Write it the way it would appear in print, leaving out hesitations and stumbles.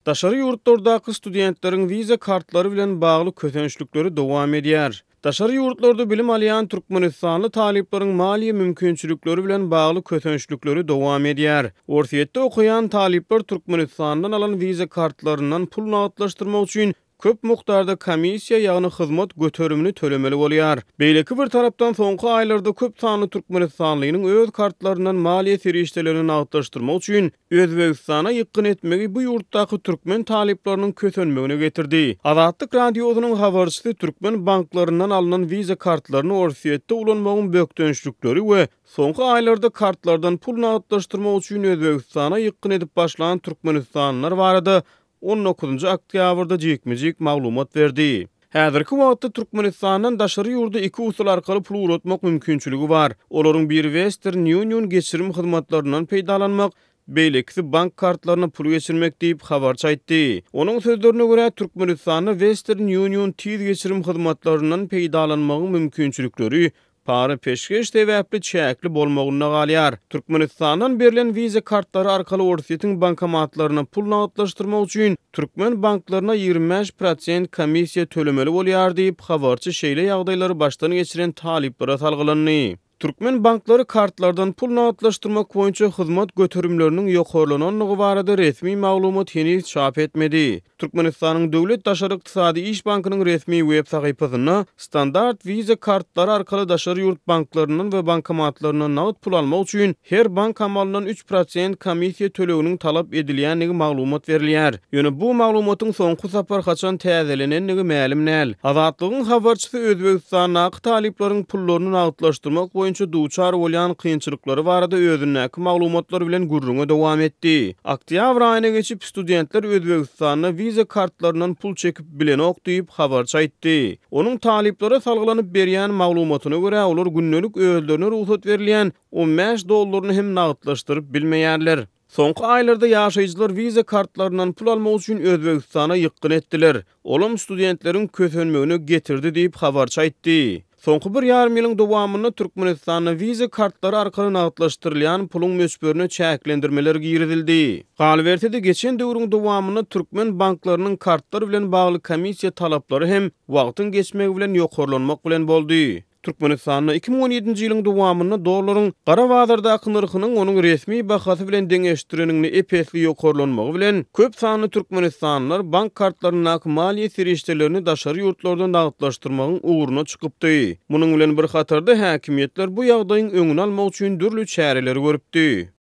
Daşary ýurtlardaky studentleriň wiza kartlary bilen bagly kösençlikleri dowam edýär. Daşary ýurtlarda bilim alýan türkmenistanly talyplaryň maliýe mümkinçilikleri bilen bagly kösençlikleri dowam edýär. Orsýetde okaýan talyplar Türkmenistandan alan wiza kartlaryndan pul nagtlaşdyrmak üçin köp mukdarda komissiýa, ýagny hyzmat göterimini tölemeli bolýar. Beýleki bir tarapdan, soňky aýlarda köp sanly türkmenistanlynyň öz kartlaryndan maliýe serişdelerini nagtlaşdyrmak üçin Özbegistana ýykgyn etmegi bu ýurtdaky türkmen talyplarynyň kösenmegine getirdi. Azatlyk Radiosynyň habarçysy türkmen banklaryndan alnan wiza kartlaryny Orsýetde ulanmagyň bökdençlikleri we soňky aýlarda kartlardan pul nagtlaşdyrmak üçin Özbegistana ýykgyn edip başlan türkmenistanlylar barada on dokuzynjy oktýabrda jikme-jik maglumat berdi. Häzirki wagtda Türkmenistandan daşary ýurda iki usul arkaly pul ugratmak mümkinçiligi bar. Olaryň biri Western Union geçirim hyzmatlaryndan peýdalanmak, beýlekisi bank kartlaryna pul geçirmek diýip, habarçy aýtdy. Onuň sözlerine görä, Türkmenistanda Western Union tiz geçirim hyzmatlaryndan peýdalanmagyň mümkinçilikleri Para-peşgeş sebäpli çäkli bolmagynda galýar. Türkmenistandan berlen wiza kartlary arkaly Orsýetiň bankomatlaryna pul nagtlaşdyrmak üçin türkmen banklaryna 25 prosent komissiýa tölemeli bolýar diýip, habarçy şeýle ýagdaýlary başdan geçiren talyplara salgylandy. Türkmen banklary kartlardan pul nagtlaşdyrmak boýunça hyzmat göterimleriniň ýokarlanandygy barada resmi maglumat heniz çap etmedi. Türkmenistanyň Döwlet daşary ykdysady iş bankynyň resmi web sahypasynda standart Visa kartlary arkaly daşary ýurt banklaryndan we bankomatlaryndan nagt pul almak üçin her bank amalyndan 3% komissiýa töleginiň talap edilýändigi maglumat berilýär. Ýöne bu maglumatyň soňky sapar haçan täzelenendigi mälim däl. Azatlygyň habarçysy Özbegistandaky talyplaryň pullaryny nagtlaşdyrmak boýunça duçar bolýan kynçylyklary barada özündäki maglumatlar bilen gürrüňe dowam etdi. Oktýabr aýyna geçip, studentler Özbegistanda wiza kartlaryndan pul çekip bilenok diýip, habarçy aýtdy. Onuň talyplara salgylanyp berýän maglumatyna görä, olar gündelik özlerine rugsat berilýän 15 dollaryny hem nagtlaşdyryp bilmeýärler. Soňky aýlarda ýaşaýjylar wiza kartlaryndan pul almak üçin Özbegistana ýykgyn etdiler. Olam studentleriň kösenmegine getirdi diýip, habarçy aýtdy. Soňky bir ýarym ýylyň dowamynda Türkmenistanda wiza kartlary arkaly nagtlaşdyrylýan puluň möçberine çäklendirmeler girizildi. Galyberse-de, geçen döwrüň dowamynda türkmen banklarynyň kartlar bilen bagly komissiýa talaplary hem wagtyň geçmegi bilen ýokarlanmak bilen boldy. Türkmenistanda 2017-nji ýylyň dowamynda dollaryň gara bazardaky nyrhynyň onuň resmi bahasy bilen deňeşdireniňde ep-esli ýokarlanmagy bilen, köp sanly türkmenistanlylar bank kartlaryndaky maliýe serişdelerini daşary ýurtlarda nagtlaşdyrmagyň ugruna çykypdy. Munuň bilen bir hatarda, häkimiýetler bu ýagdaýyň öňüni almak üçin dürli çäreleri görüpdi.